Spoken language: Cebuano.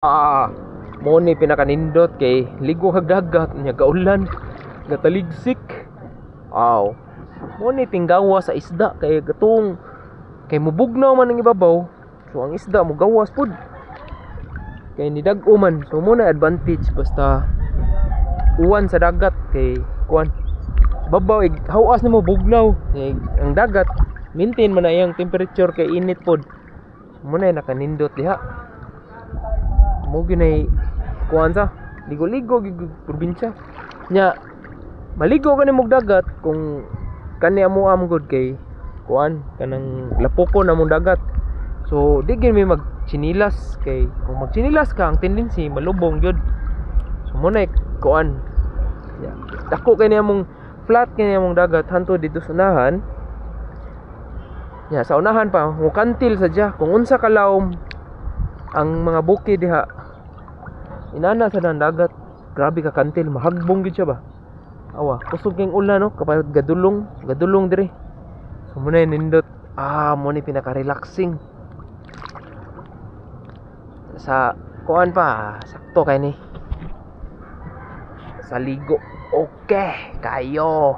Ah, mo ni pinakanindot kay ligo kag dagat nya gaulan, gataligsik. Aw. Mo ni pinggawa sa isda kay gatong kay mubugnaw man ang ibabaw. So ang isda mo gawas pud. Kay nidag-o man. So mo na advantage basta uwan sa dagat kay kuan. Babaw ig hawas nimo bugnaw. Kay ang dagat maintain man na iyang temperature kay init pod. So, mo na nakanindot diha. Mo ginay kuan sa ligo-ligo gid probinsya. Nya maligo ka nimog dagat kung kani amo am gud kay kuan kanang lapoko na mong dagat. So di gyud mi magtsinilas kay kung magtsinilas ka, ang tendency malubong gyud. So mo na kuan. Ya, dako kay niya mong flat kay niya mong dagat hanto dito sa unahan. Ya, sa unahan pa mukantil sadya kung unsa ka lawom ang mga bukid diha. Inana sa dang dagat, grabe ka kantil, mahagbong gyud siya ba. Awa, kusog kayong ulan, no, kapag gadulong, gadulong dire. So mo na nindot. Ah, mo ni pinaka-relaxing. Sa kuan pa, sakto kay ni. Sa ligo. Okay, kayo.